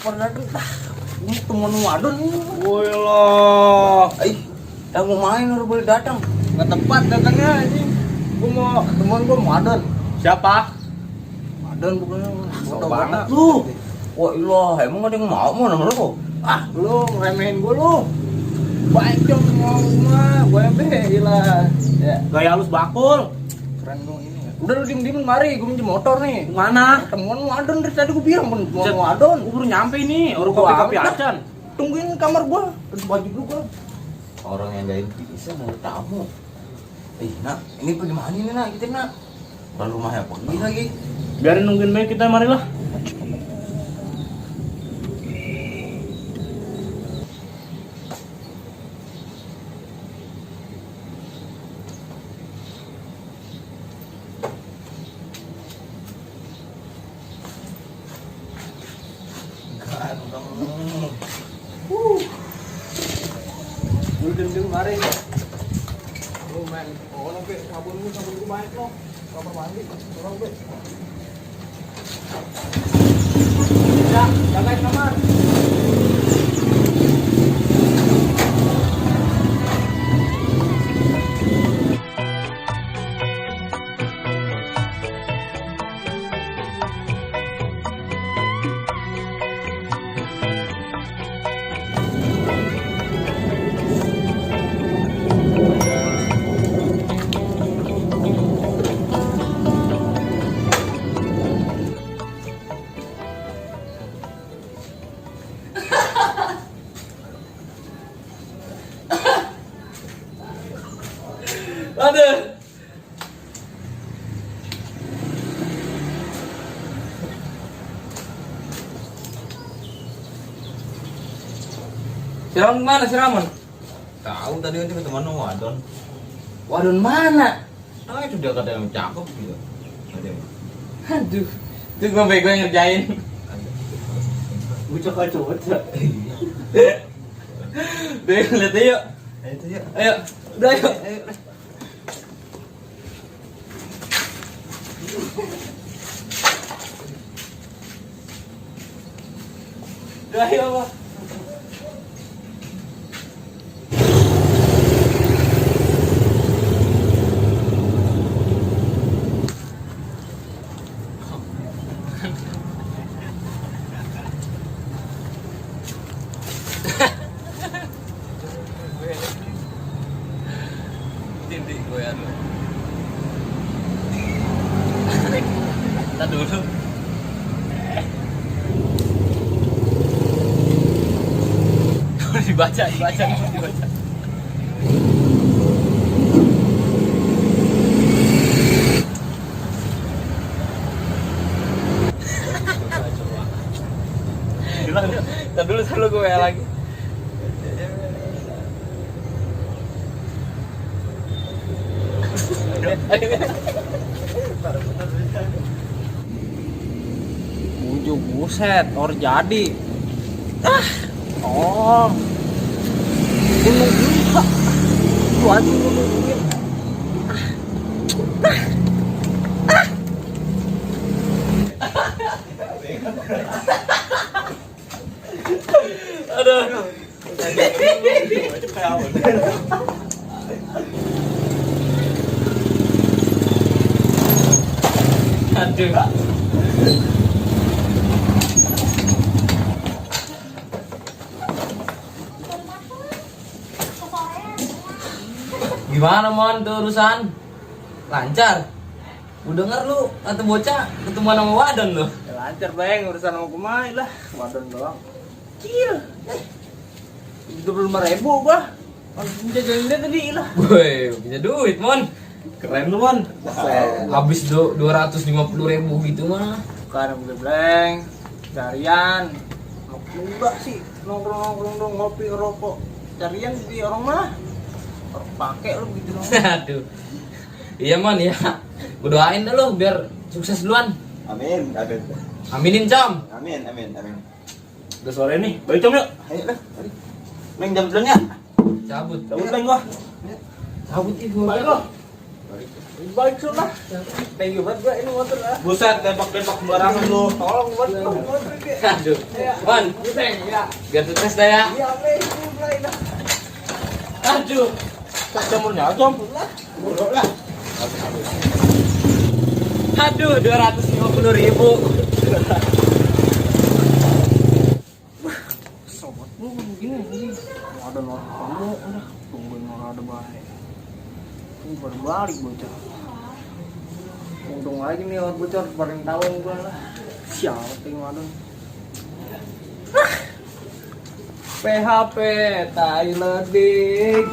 pada dateng tah. Ini temen wadon ini. Woi lah. Yang mau main harus boleh datang. Nggak tepat datangnya ini. Gua mau temen gua wadon. Siapa? Wadon bukannya. Sok banget lu. Wah ilah, emang ada yang mau nama lu? Ah, lu ngeremehin gua lu. Baik dong mau mah, gua yang ilah. Ya, Gaya halus bakul. keren dong ini. Udah lu diem-diem mari, gua minjem motor nih. Mana? Temen wadon dari tadi gua bilang temen wadon. Gua baru nyampe nih. Orang Gua kopi-kopi amat. acan. Tungguin kamar gua, terus baju dulu gua. Orang yang gain bisa mau tamu. Nak, ini bagaimana ini nak kita nak? Bukan rumahnya pergi lagi. Biarin nungguin baik kita marilah. Duduk mari. Lu main, oh be, sabunku main lo. Kamar mandi, orang be. Ya, jagain kamar. Aduh. Siram mana si Ramon? Tahu tadi kan ketemu wadon. Wadon mana? Ah itu dia kata yang cakep gitu. Ada yang Aduh, itu gue bego yang ngerjain. Bucok aja bocah. Deh, lihat yuk. itu ya. Ayo, udah yuk. Udah yuk apa? Titik gue ya. Kita dulu. dibaca. Kita dulu gue lagi. Bujuk buset, or jadi. Oh. Gunung juga. Lu aja nungguin. Aduh. Aduh. Gimana mon tuh urusan? Lancar? Udah denger lu atau bocah ketemuan sama wadon lu? Ya lancar bang, urusan sama kumai lah. Wadon doang. Kecil. 25.000 gua. Langsung jajanin dia tadi lah. Woi, bisa duit mon. Keren lu mon. Habis 250.000 gitu mah. Bukan blank. Carian. Enggak sih, nongkrong dong ngopi ngerokok. Carian di orang mah. Orang pakai lu gitu dong. Aduh. Iya mon ya. Gue doain dah lu biar sukses duluan. Amin. Aminin com. Amin. Udah sore nih, balik com yuk. Ayo lah, mari. Neng jam duluan ya. Cabut. Cabut bang gua. Cabut ih gua. Balik lo. Mari. balik sudah. Thank you banget gua ini motor lah. Buset, tembak-tembak sembarangan lu. Tolong buat motor ini. Aduh. Mon, Ya. biar sukses dah ya. Iya, mulai dah. Aduh. Jamurnya aja. Bodoh lah. Aduh, 250.000. Sobat lu begini nih. Ada norak kamu udah tungguin orang ada baik. Ini baru balik bocor. Untung aja nih orang bocor paling tahun gua lah. Siapa ting madon. PHP tai ledik.